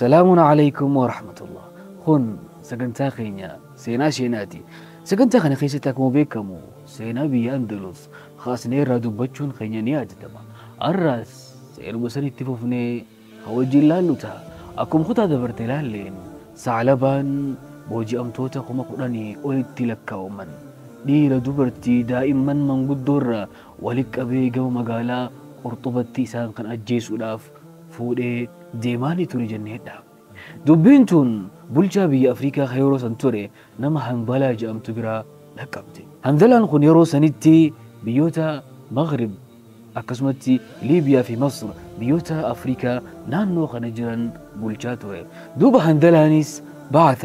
Salaamun alaykum wa rahmatullah. Kun sagantaa keenya seenaa sheenaati. Sagantaa kana keessatti akkuma beekamu seenaa biyya Andalus kaasnee irraa dubbachuun keenya ni yaadatama. Har'as seenuma san itti fufnee wajjin laallu ta'a. Akkuma kutaa dabarte ilaalleen Saclabaan booji'amtoota 10,000 olitti lakkaa'aman dhiira dubartii daa'imman manguddoo irraa walitti qabee gama magaalaa Qurxubatti isaan kan ajjeesuudhaaf fuudhee deemaanii ture jenneedha. Dubbiin tun bulchaa biyya Afrikaa kan yeroo san ture nama Hanzalaa jedhamtu biraa dhaqqabte. Hanzalaan kun yeroo sanitti biyyoota Maghrib akkasumatti Liibiyaa fi Masr biyyoota Afrikaa naannoo kana jiran bulchaa ture. Duuba Hanzalaanis بعث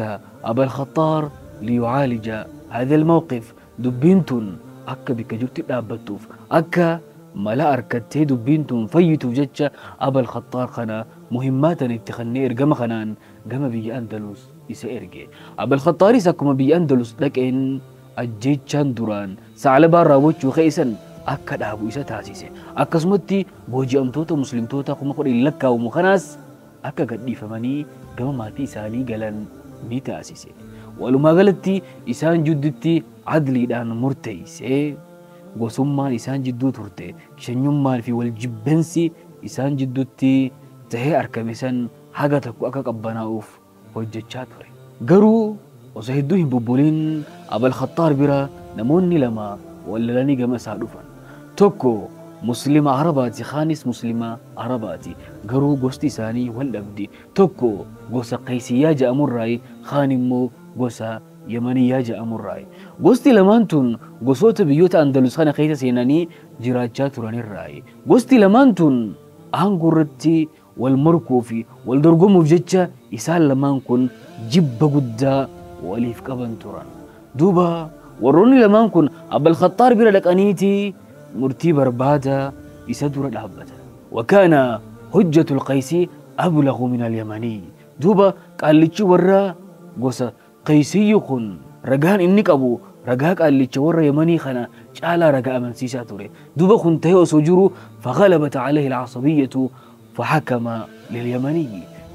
أبا الخطار ليعالج هذا الموقف. dubbiin tun akka bikka jirtu dhaabbattuuf akka mala arkattee dubbiin tun fayyituuf jecha Abal Khattaar kana muhimmaatan itti kennee ergama kanaan gama biyya Andalus isa erge. Abal Khattaaris akkuma biyya Andalus dhaqeen ajjeechaan duraan Saclabaan raawwachuu keeysan akka dhaabu isa taasise. Akkasumatti booji'amtoota muslimtoota 10,000 lakkaa'amu kanaas akka gadhiifamanii gama maatii isaanii galan ni taasise. Walumaa galatti isaan jidduutti adliidhaan murteessee gosummaan isaan jidduu turte shanyummaan fi waljibbensi isaan jidduutti tahee argame san haga tokko akka qabbanaa'uuf hojjechaa ture. Garuu osoo hedduu hin bubbuliin Abal Khattaar bira namoonni lama wal lolanii gama isaa dhufan. Tokko muslima Arabaati, kaanis muslima Arabaati. Garuu gosti isaanii wal dhabdi. Tokko gosa Qaysiyyaa jedhamurraayi, kaan immoo gosa Yamaniyyaa jedhamurraayi. Gosti lamaan tun gosoota biyyoota Andalus kana keessa seenanii jiraachaa turanirraayi. Gosti lamaan tun aangoo irratti wal morkuu fi wal dorgomuuf jecha isaan lamaan kun jibba guddaa waliif qaban turan. Duuba warroonni lamaan kun Abal Khattaar bira dhaqaniiti murtii barbaada isa dura dhaabbatan. وكان حجة القيسي أبلغ من اليمني. دوبا قالتش ورا gosa Qaysiyyi kun ragaan inni qabu ragaa qaallicha warra Yamanii kana caalaa ragaa amansiisaa ture. Duuba kun ta'ee osoo jiru فغلبت عليه العصبية فحكم لليمني.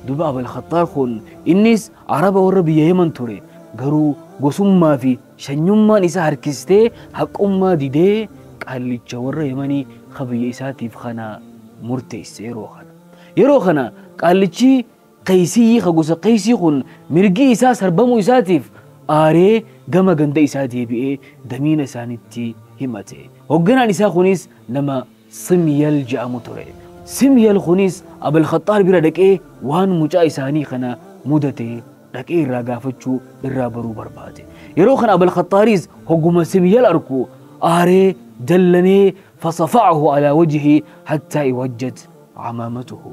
Duuba Abal Khattaar kun innis Araba warra biyya Yaman ture. Garuu gosummaa fi shanyummaan isa harkistee haqummaa didee qaallicha warra Yamanii biyya isaatiif kana murteesse yeroo kana. Yeroo kana qaallichi Qaysiyyi ka gosa Qaysii kun mirgi isaa sarbamuu isaatiif aaree gama ganda isaa deebi'ee damiina isaanitti himate. Hoogganaan isaa kunis nama Simyal jedhamu ture. Simyal kunis Abal Khattaar bira dhaqee waan mucaa isaanii kana mudate dhaqee irraa gaafachuu irraa baruu barbaade. Yeroo kana Abal Khattaaris hogguma Simyal arku aaree dallanee فصفعه على وجهه حتى يوجت عمامته.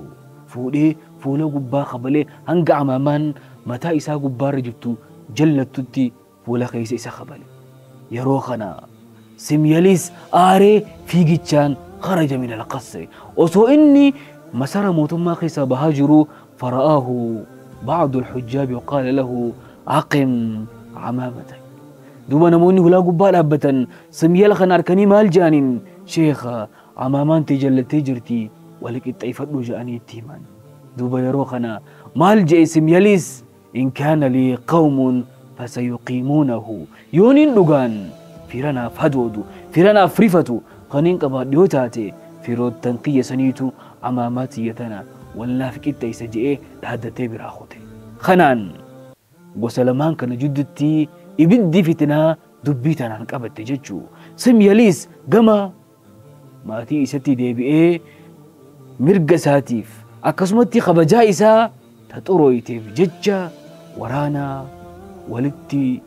fuudhee fuula gubbaa kabalee hanga amaamaan mataa isaa gubbaarra jirtu jallattutti fuula keessa isa kabale. Yeroo kana Simyalis aaree fiigichaan خرج من القصر. osoo inni masara mootummaa keessaa bahaa jiru فرآه بعض الحجاب وقال له أقم عمامتك. Duuba namoonni hulaa gubbaa dhaabbatan Simyal kana harkanii maal jedhaniin sheekha amaamaan tee jallattee jirti wal qixxeeffadhu jedhanii itti himan. Duuba yeroo kana maal jedhe Simyalis إن كان لي قوم فسيقيمونه. yooniin dhugaan firanaaf hadoodu firanaaf rifatu kaniin qabaadhu yoo taate firoottan kiyya saniitu amaamaa tiyya tana wallaaf qixxeessa jedhee dhaaddatee biraa kute. Kanaan gosa lamaan kana jidduutti ibiddi fitinaa dubbii tanaan qabatte jechuu. Simyalis gama maatii isatti deebi'ee mirga isaatiif akkasumatti kabajaa isaa taxurooyiteef jecha waraana walitti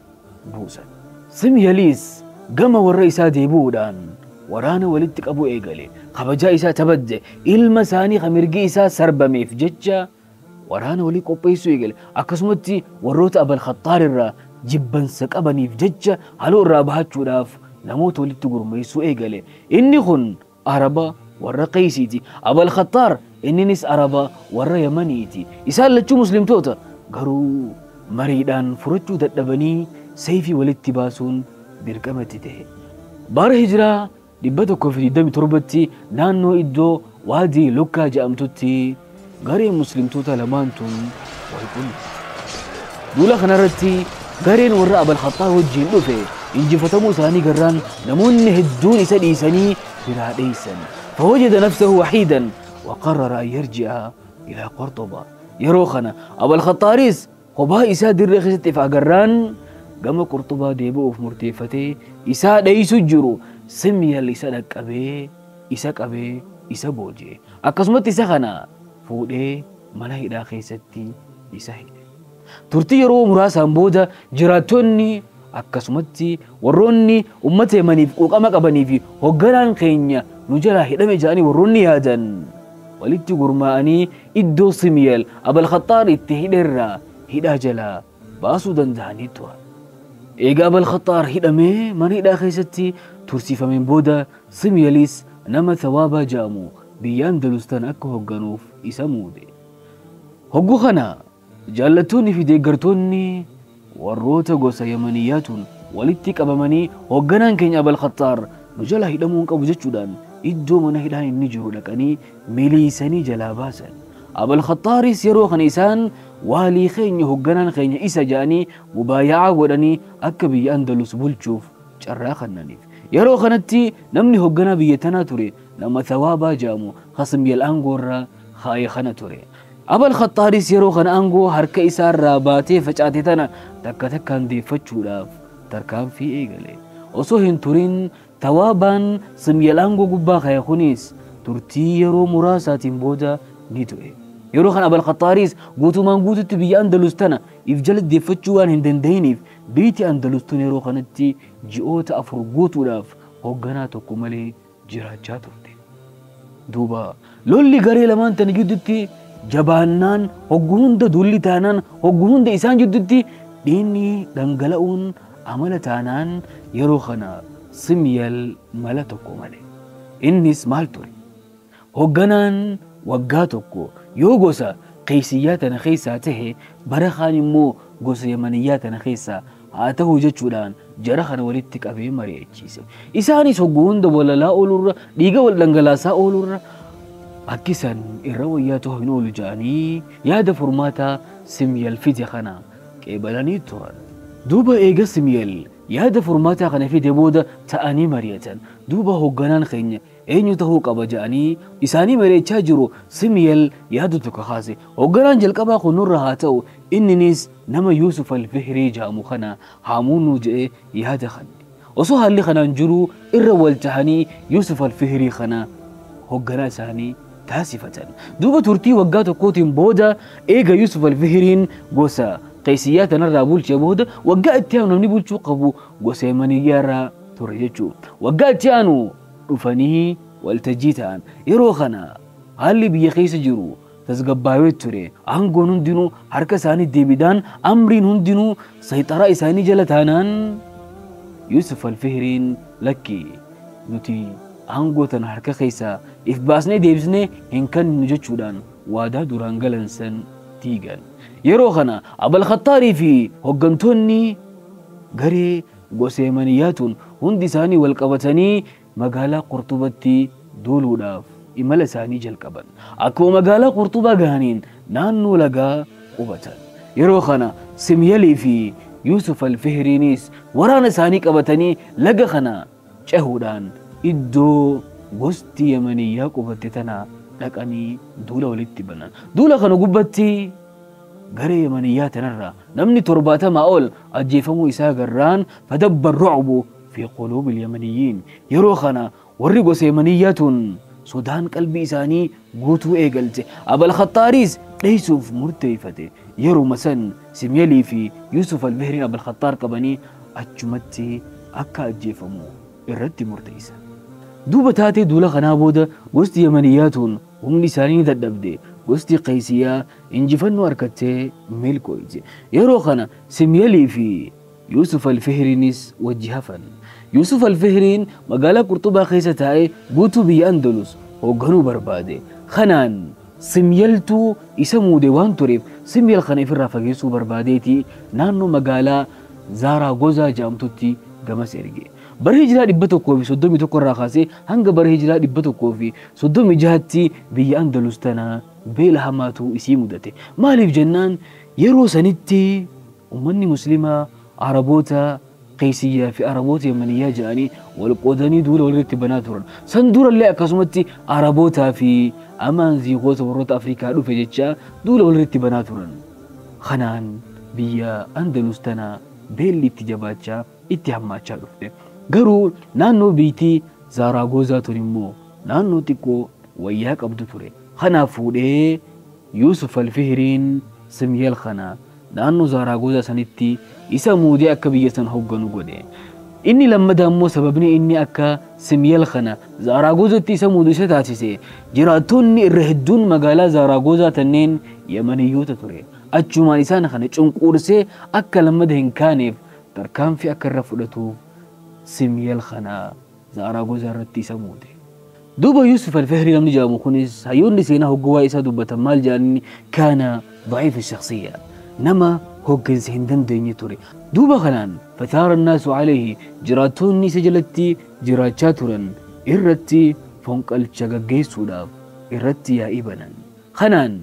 buusan. Simyalis gama warra isaa deebi'uudhaan waraana walitti qabu eegale. Kabajaa isaa tabajje ilma isaanii kan mirgi isaa sarbameef jecha waraana walii qopheessuu eegale. Akkasumatti warroota Abal Khattaar irraa jibbansa qabaniif jecha haloo irraa bahachuudhaaf namoota walitti gurmeessuu eegale. Inni kun Araba warra Qaysiiti. Abal Khattaar inninis Araba warra Yamaniiti. Isaan lachuu muslimtoota garuu mariidhaan furachuu dadhabanii sayfii walitti baasuun dirqamatti ta'e. Bara hijiraa 127tti naannoo iddoo Waadii Lukkaa jedhamtutti gareen muslimtoota lamaan tun wal qunnamte. Duula kanarratti gareen warra Abal Khaxxaar wajjin dhufe injifatamuu isaanii garraan namoonni hedduun isa dhiisanii biraa dheeysan. فوجد نفسه وحيدا وقرر أن يرجع إلى قرطبة. yeroo kana Abal Khaxxaaris kophaa isaa dirree keessatti if agarraan gama Qurxubaa deebi'uuf murteeffatee isaa dheeysu jiru Simyal isa dhaqqabee isa qabee isa booji'e. Akkasumatti isa kana fuudhee mana hidhaa keessatti isa hidhe. Turtii yeroo muraasaan booda jiraattonni akkasumatti warroonni uummata Yemaniif quuqama qabanii fi hogganaan keenya nu jalaa hidhame jedhanii warroonni yaadan walitti gurmaa'anii iddoo Simyal Abal Khaxxaar itti hidherraa hidhaa jalaa baasuu danda'anii turan. Egaa Abal Khaxxaar hidhamee mana hidhaa keessatti tursiifameen booda Simyalis nama Thawaabaa jedhamu biyya Andalus tana akka hogganuuf isa muude. Hogguu kana jaallattoonni fi deeggartoonni warroota gosa Yemaniyyaatuun walitti qabamanii hogganaan keenya Abal Khaxxaar nu jalaa hidhamuu hin qabu jechuudhaan iddoo mana hidhaan inni jiru dhaqanii miliisanii jalaa baasan. Abal Khaxxaaris yeroo kana isaan waalii keenya hogganaan keenya isa jedhanii mubaaya'a godhanii akka biyya Andalus bulchuuf carraa kennaniif. Yeroo kanatti namni hogganaa biyya tanaa ture nama Thawaabaa jedhamu Simyal aangoorraa kaa'ee kana ture. Abal Khaxxaaris yeroo kana aangoo harka isaarraa baatee facaate tana takka takkaan deeffachuudhaaf tarkaanfii eegale. Osoo hin turin Thawaabaan Simyal aangoo gubbaa kaa'e kunis turtii yeroo muraasaatiin booda ni du'e. Yeroo kana Abal Khaxxaaris guutumaan guututti biyya Andalus tana if jala deeffachuu waan hin danda'iniif biyyi Andalus tun yeroo kanatti ji'oota 4 guutuudhaaf hogganaa tokko malee jiraachaa turte. Duuba lolli garee lamaan tana gidduutti jabaannaan hogguu hunda duulli taanaan hogguu hunda isaan gidduutti dhiigni dhangala'uun amala taanaan yeroo kana Simyal mala tokko malee. Innis maal ture? Hogganaan waggaa tokko yoo gosa Qeysiyyaa tana keessaa tahe bara kaan immoo gosa Yemaniyyaa tana keessaa haa ta'u jechuudhaan jara kana walitti qabee mari'achiise. Isaanis hogguu hunda walalaa oolurra dhiiga wal dhangalaasaa oolurra akkisan irra wayyaa ta'uu hin oolu jedhanii yaada furmaataa Simyal fide kana qeebalanii turan. Duuba eega Simyal yaada furmaataa kana fide booda ta'anii mari'atan. Duuba hogganaan keenya eenyu ta'uu qaba jedhanii isaanii mari'achaa jiru. Simyal yaada tokko kaase. Hogganaan jalqabaa kun nurra haa ta'u inninis nama Yuusuf al-Fihrii jedhamu kana haamuunuu jedhee yaada kanne. Osoo haalli kanaan jiru irra wal tahanii Yuusuf al-Fihrii kana hogganaa isaanii taasifatan. Duuba turtii waggaa tokkootiin booda eega Yuusuf al-Fihriin gosa Qeysiyyaa tanarraa bulchee booda waggaa itti aanu namni bulchuu qabu gosa Yemaniyyaarraa ture jechuudha. Waggaa itti aanu dhufanii waltajjii ta'an. Yeroo kana haalli biyya keessa jiru tasgabbaawee ture. Aangoon hundinuu harka isaanii deebidaan amriin hundinuu sayxaraa isaanii jala taanaan Yuusuf al-Fihriin lakki nuti aangoo tana harka keessaa if baasnee deebisnee hin kennu jechuudhaan waadaa duraan galan san diigan. Yeroo kana Abal Khaxxaarii fi hoggantoonni garee gosa Yemaniyyaatuun hundi isaanii wal qabatanii magaalaa Qurxubatti duuluudhaaf imala isaanii jalqaban. Akkuma magaalaa Qurxubaa gahaniin naannoo lagaa qubatan. Yeroo kana Simyalii fi Yuusuf al-Fihriinis waraana isaanii qabatanii laga kana cehuudhaan iddoo gosti Yemaniyyaa qubatte tana dhaqanii duula walitti banan. Duula kana gubbatti garee Yemaniyyaa tanarraa namni 70 ol ajjeefamuu isaa garraan fadabba ru'bu fi quluubi al-Yemaniyyiin. Yeroo kana warri gosa Yemaniyyaa tun sodaan qalbii isaanii guutuu eegalte. Abal Khaxxaaris dheeysuuf murteeffate. Yeruma san Simyalii fi Yuusuf al-Fihriin Abal Khaxxaar qabanii achumatti akka ajjeefamu irratti murteessan. Duuba taatee duula kanaa booda gosti Yemaniyyaa tun humni isaanii ni dadhabde. Gosti Qeysiyyaa injifannoo harkattee milkooyte. Yeroo kana Simyalii fi Yuusuf al-Fihriinis wajji hafan. Yuusuf al-Fihriin magaalaa Qurxubaa keessa taa'ee guutuu biyya Andalus hoogganuu barbaade. Kanaan Simyaltuu isa muude waan tureef Simyal kana ifirraa fageessuu barbaadeeti naannoo magaalaa Zaaraagozaa jedhamtutti gamas erge. Bara hijiraa 131 irraa kaasee hanga bara hijiraa 136tti biyya Andalus tana beela hamaatu isii mudate. Maaliif jennaan Yeroo sanitti ummanni muslimaa Araboota Qeesiyyaa fi Araboota Yamaniyyaa jedhanii wal qoodanii duula walirratti banaa turan. San durallee akkasumatti Arabootaa fi Amaanziiqoota warroota Afrikaa dhufe jecha duula walirratti banaa turan. Kanaan biyya Andalus tana beelli itti jabaachaa itti hammaachaa dhufte. Garuu naannoo biitii Zaaraagozaa tun immoo naannoo xiqqoo wayyaa qabdu ture. Kanaaf fuudhee Yuusuf Alfihiriin Simyeel kana naannoo Zaaraagozaa sanitti isa muudee akka biyya san hogganu godhe. Inni lammataa immoo sababni inni akka Simyeel kana Zaaraagozatti isa muudu isa taasise jiraattonni irra hedduun magaalaa Zaaraagozaa tanneen Yamaniyyoota ture. Achumaan isaan kana cunquursee akka lammada hin kaaneef tarkaanfii akka irra fudhatuuf Simyeel kana Zaaraagozaa irratti isa muude. Duuba Yuusuf Alfihrii namni jedhamu kunis hayyoonni seenaa hoggawaa isaa dubbatan maal jedhanii kaana daciifa shakhsiyya nama hoggansa hin dandeenye ture. Duuba kanaan fataara annaasu alayhi jiraattonni isa jalatti jiraachaa turan irratti fonqolcha gaggeessuudhaaf irratti yaa'ii banan. Kanaan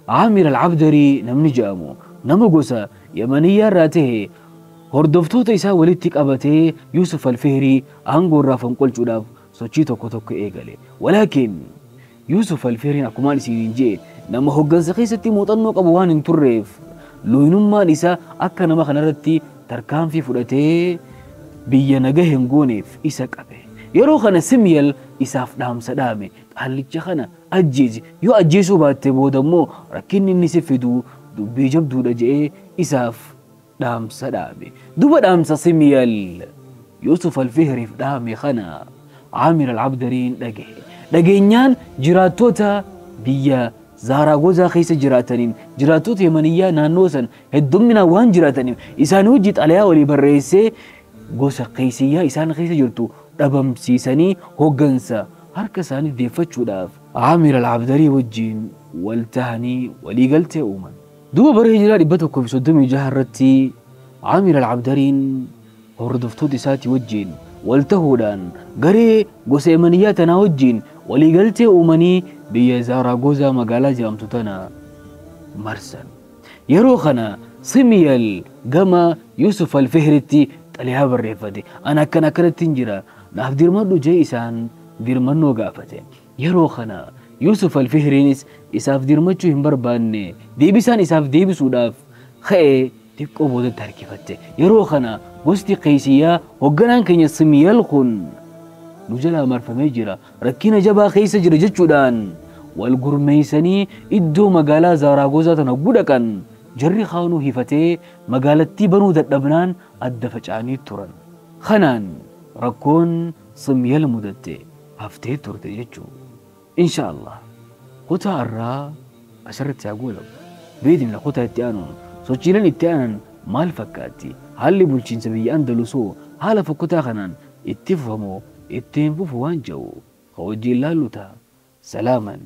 Aamir Al-Abdarii namni jedhamu nama gosa Yamaniyyaa irraa ta'e hordoftoota isaa walitti qabatee Yuusuf Alfihrii aangoo irraa fonqolchuudhaaf sochii tokko tokko eegale. Walaakin Yuusuf Alfihriin akkumaan isiniin jee nama hoggansa keessatti muuxannoo qabu waan hin turreef looyinummaan isaa akka nama kanarratti tarkaanfii fudhatee biyya naga hin gooneef isa qabe. Yeroo kana Simyeel isaaf dhaamsa dhaame qaallicha kana ajjeesi yoo ajjeesuu baatte booda immoo rakkinni inni si fidu dubbii jabduudha je'ee isaaf dhaamsa dhaame. Duba dhaamsa Simyeel Yuusuf Alfihriif dhaame kana Aamir Al-Abdariin dhagahe. Dhageenyaan jiraattota biyya Zaaraagozaa keessa jiraataniin jiraattota Yamaniyyaa naannoo san heddumminaan waan jiraataniif isaan hojii xalayaa walii barreessee gosa Qeesiyyaa isaan keessa jirtu dhabamsiisanii hoggansa harka isaanii deeffachuudhaaf Aamir Al-Abdarii wajjin wal tahanii waliigaltee uuman. Duuba bara hijiraa 136 irratti Aamir Al-Abdariin hordoftoota isaatii wajjin wal tahuudhaan garee gosa Yamaniyyaa tanaa wajjin waliigaltee uumanii biyya Zaaraagozaa magaalaa jedhamtu tana marsan. Yeroo kana Simyeel gama Yuusuf Alfihritti xalayaa barreeffate. Ani akkana akkanatti hin jira naaf dirmadhu jee isaan dirmannoo gaafate. Yeroo kana Yuusuf Alfihriinis isaaf dirmachuu hin barbaanne deebisaan isaaf deebisuudhaaf ka'ee xiqqoo boodatti harkifatte. Yeroo kana gosti Qeesiyyaa hogganaan keenya Simyeel kun nu jalaa marfamee jira rakkina jabaa keessa jira jechuudhaan wal gurmeessanii iddoo magaalaa Zaaraagozaa tana gudhaqan jarri kaanuu hifatee magaalattii banuu dadhabnaan adda faca'anii turan. Kanaan rakkoon Simyeel mudatte haftee turte jechuudha. Insha Allah kutaa irraa asirratti haa goolabu. Beedimna kutaa itti aanuun sochiileen itti aanan maal fakkaatti? Haalli bulchiinsa biyya Andalusoo haala fokkotaa kanaan itti fufamoo ittiin fufu waan jedhu ka wajjin laallu ta'a. Salaaman.